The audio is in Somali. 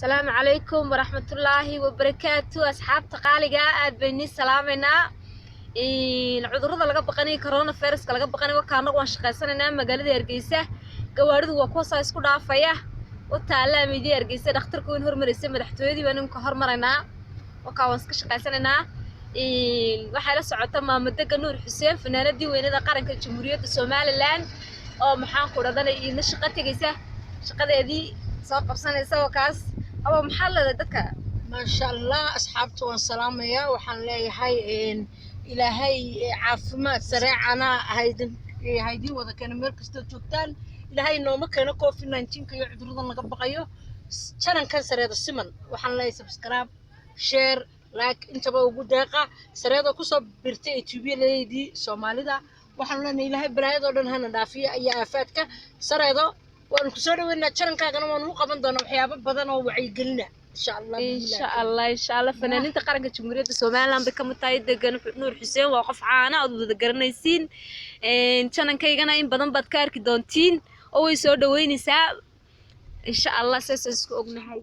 Asalaamu calaykum waraxmatullaahi wabarakaatu. Asxaabta qaaliga, aad baynii salaamaynaa. Cudurrada laga baqanayo, corona viruska laga baqanayo, wakaa annagu waan shaqaysanaynaa. Magaalada Hargeysa gawaaridu waa kuwaasaa isku dhaafaya. Wataallaa miidiya Hargeysa, dhakhtarka weyn hormaraysa, madaxtooyadii baan imika hormaraynaa. Wakaa waan iska shaqaysanaynaa. Waxaa la socota Maamadega Nuur Xuseen, fanaanadii weynada qaranka Jamhuuriyadda Somaliland, oo maxaan ku dhahdanay iidna shaqo tegaysa, shaqadeedii soo qabsanaysa. Oo kaas aba maxaa leedahay dadka? Maasha Allah, asxaabta waan salaamayaa. Waxaan leeyahay Ilaahay caafimaad sareecana haydin haydin wada keeno meel kastoo joogtaan. Ilaahay nooma keeno COVID-19-ka iyo cuduradan laga baqayo. Channelkan Sareedo Siman waxaan leeyahay subscribe, share, like intaba ugu deeqa. Sareedo kusoo birtay YouTubeyadeedii Soomaalida. Waxaan leenahay Ilaahay balaayadoo dhan hana dhaafiyo iyo aafaadka. Sareedo, waanu kusoo dhaweynaa channelkaagana, waanu u qaban doonaa waxyaabo badan oo wacyigelina, insha Allah. Insha Allah, insha Allah. Fanaaniinta qaranka Jamhuuriyadda Somaliland bay kamid tahay Degan Nuur Xuseen. Waa qof caana ood wada garanaysiin. Channelkaygana in badan baad ka arki doontiin oo way soo dhaweynaysaa, insha Allah. Saasaan isku ognahay.